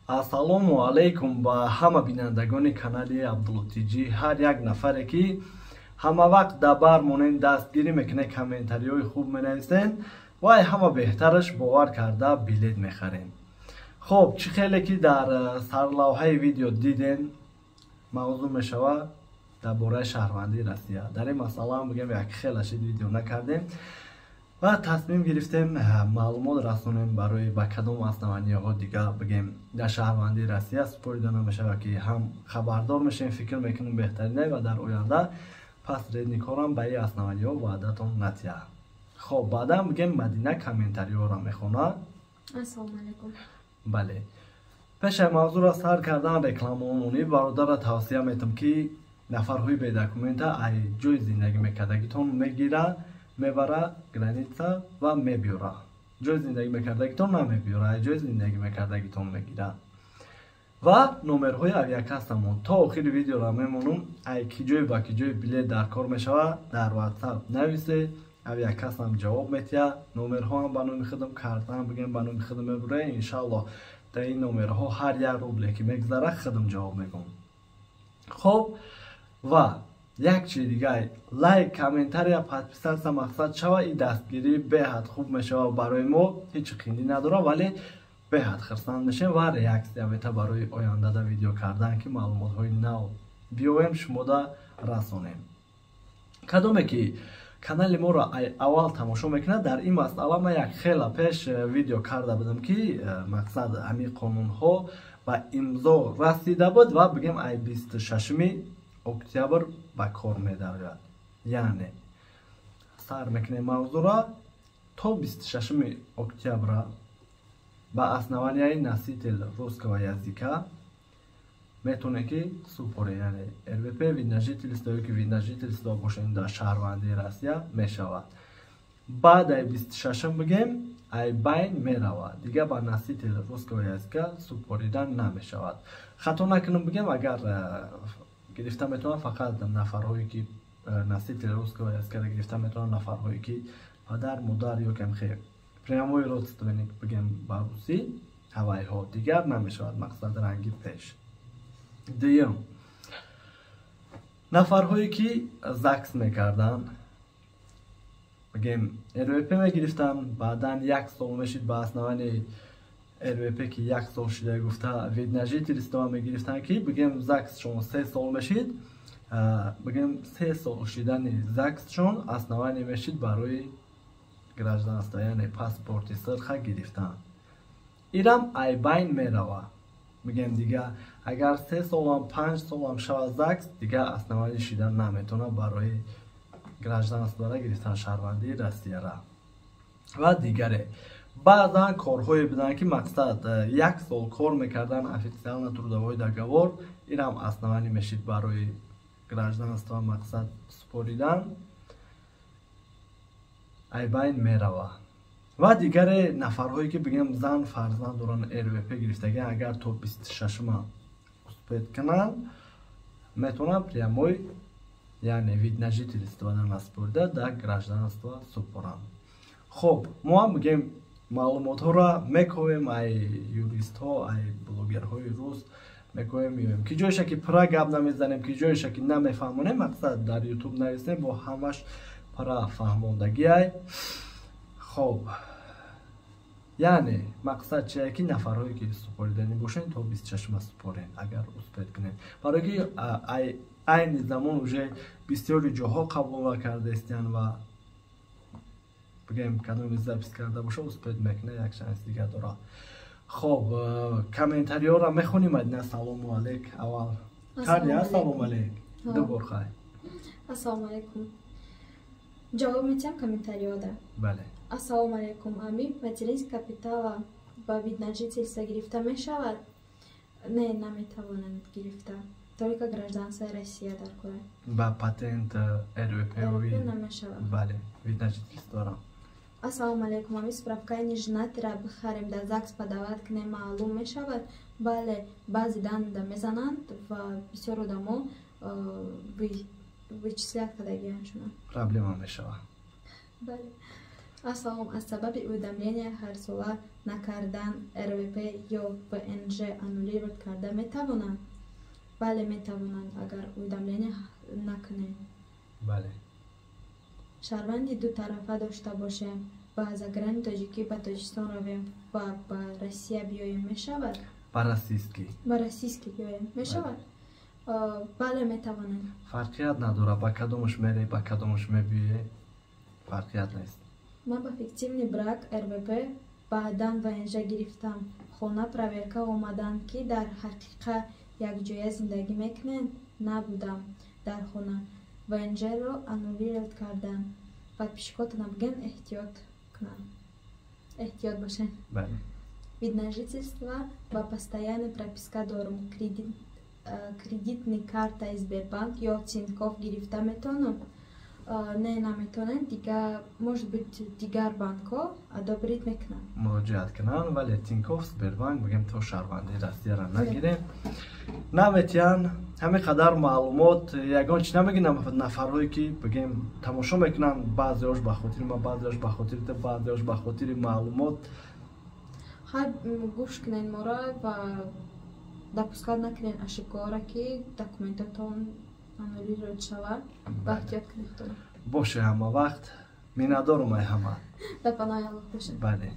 Ассалому алайкум ба ҳама бинандагони канали Абдулло Тиҷӣ, ҳар як нафаре, ки ҳама вақт дар бар монен, дастгирӣ мекунед, комментариҳои хуб менависен ва ҳама беҳтараш бовар карда билет мехарем. Хоб, чӣ хеле ки дар сарлавҳаи видео диден, мавзӯъ мешавад дар бораи шаҳрвандии Россия. Дар ин масъала бигем, як хела шид, видео накардем ва тасмим гирифтем маълумот расонем барои ба кадом основанияҳо дига бигем дар шаҳрвандии Россия супорида намешавад, ки ҳам хабардор мешавем. Фикр мекунем, беҳтарине ва дар оянда посредникҳорам ба ин основанияҳо ваъдатон натиҳад. Хоб, баъдан бигем, Мадина комментариҳоро мехонад. Ассалому алайкум. Бале, пешаи мавзӯъро сар кардан, рекламаомонӣ бародара тавсия метам, ки нафарҳои бедокумента ай ҷои зиндагӣ мекардагитон мегира, мебара граница ва мебиёра. Ҷои зиндагӣ мекардагитон намебиёра, ай ҷои зиндагӣ мекардагитон мегира. Ва номерҳои авиакассамон то охири видеоро мемонум. Ай ки ҷой ба ки ҷои билет дар кор мешавад, дар Ватсап нависе, авиакассам ҷавоб метиҳад. Номерҳоам ба номи худам, картаам бигем, ба номи худам мебурем. Иншаллоҳ, дар ин номерҳо ҳар як рубле ки мегузара, худам ҷавоб мегӯм. Хоб, ва як чизи дигар: лайк, комментария, подписаться мақсад шава. И дастгирӣ беҳад хуб мешава барои мо, ҳеҷ қиндӣ надорад, вале беҳад хурсанд мешем ва реаксия мета барои ояндада видео кардан, ки маълумотҳои нав биёем, шумода расонем. Кадоме ки канали моро аввал тамошо мекунад, дар ин масъала ман як хела пеш видео карда будам, ки мақсад ҳамин қонунҳо ба имзо расида буд ва бигем, ай 26-уми октябр ба кор медарояд. Яъне сар мекунем мавзӯъро: то 26-уми октябра ба основанияи носитель русского языка метавонед ки супоре, яъне РВП, вид на жительство ё ки вид на жительство бошед, дар шаҳрвандии Россия мешавад. Баъд ай 26-ум бигем, ай байн меравад, дигар ба носитель русского языка супоридан намешавад. Хато накунам, бигем, агар гирифта метавонанд фақат нафарҳое ки носитель русского языка гирифта метавонанд, нафарҳое ки падар, модар ё кам-хе прямой родственник, бигем ба русӣ, ҳавайҳо дигар намешавад, мақсад ранги пеш. Дуюм, нафарҳое ки ЗАГС мекарданд, бигем, РВП мегирифтанд, баъдан як сол мешид, ба основании РВП ки як сол шуда гуфта, вид на жительство мегирифтанд, ки бигем, ЗАГСшон 3 сол мешид, бигем, 3 сол шидани ЗАГСшон основание мешид барои гражданство, яъне паспорти сирха гирифтан. Ирам айбайн мерава. Мегӯем, дига агар 3 солам, 5 солам шавад ЗАГС, дигар основание шидан наметавонад барои гражданствора гирифтан, шаҳрвандии Россияра. Ва дигаре, баъзан корҳое буданд, ки мақсад як сол кор мекардан, официально трудовой договор, инам основание мешид барои гражданство мақсад супоридан, айбайн мерава. Ва дигаре, нафарҳое ки бигем, зан, фарзанд доранд, РВП гирифтагӣ, агар то 26-ума успеть кунанд, метавонанд прямой, яъне вид на жительство насупорида, дар гражданство супоранд. Хоб, мо ҳам бигем, маълумотҳоро мековем, ай юристҳо, ай блогерҳои рус мекоем, меоем. Ки ҷоеша ки пурра гап намезанем, ки ҷоеша ки намефаҳмонем, мақсад дар Ютуб нависем, бо ҳамаш пурра фаҳмондагиай. Хоб, яъне мақсад чие, ки нафарҳое ки супориданӣ бошед, то 26-ума супорен, агар успеть кунед, барое ки айни замон уже бисёри ҷоҳо қабул накардаистиянд ва бигем, кадоме запись карда боша, успеть мекуна, як шанс дига дора. Хоб, комментариёро мехонем. Мадина, салому алейк аввал карди. Ассалому алейк ду бор, хай. Ассалому алейкум. Ҷавоб метиҳам комментариёда. Бале. Ассалому алейкум. Ами материнский капитала ба вид на жительство гирифта мешавад? Не, наметавонанд гирифта, только гражданство Россия дар кора. Ба патент РВП намешавад. Бале, вид на жительствора. Ассалому алейкум. Ами справкаи неженатыйра бихарем, дар ЗАГС подавать кунем, маълум мешавад? Бале, баъзе данда мезананд ва бисёр одамо вычислят кардагианшона. Проблема мешавад. Бале. Ассалом, аз сабаби уведомления ҳарсола накардан РВП ё ВНЖ аннулировать карда метавонанд? Бале, метавонанд, агар уведомления накунем. Бале. Шаҳрванди дутарафа дошта бошем ва заграни тоҷикӣ ба Тоҷикистон равем ва ба Россия биёем, мешавад? Ба российский. Ба российский биёем, мешавад? Бале, метавонем. Фарқият надорад, ба кадомаш мере, ба кадомаш мебиёе, фарқият нест. Ман ба фиктивный брак РВП, баъдан ВНЖ гирифтам. Хона проверка омаданд, ки дар ҳақиқа якҷоя зиндагӣ мекунем, набудам дар хона. ВНЖ-ро аннулировать карданд. Подписчикотона бигӯен, эҳтиёт кунанд, эҳтиёт бошед. Бале. Вид на жительство ва постоянный прописка дорум, кредитный картаи Сбербанк ё Тинькофф гирифта метавонам? Не, наметавонед. Дигар, может быть, дигар банкҳо одобрить мекунанд. Муроҷиат кунанд, вале Тинькофф, Сбербанк, бигем, то шаҳрвандии Россияро нагирем, наметиҳанд. Ҳамин қадар маълумот. Ягон чи намегӯ, нафарҳое ки, бигем, тамошо мекунанд, баъзеош ба хотири ма, баъзеош ба хотири ту, баъзеош ба хотири маълумот. Хай, гӯш кунед моро ва допускать накунед ошибкаҳоро, ки документатон аннулировать шавад, ва эҳтиёт кунед худро. Боше, ҳама вақт миннатдорум ай ҳама. Дар паноҳи Аллоҳ бошед. Бале.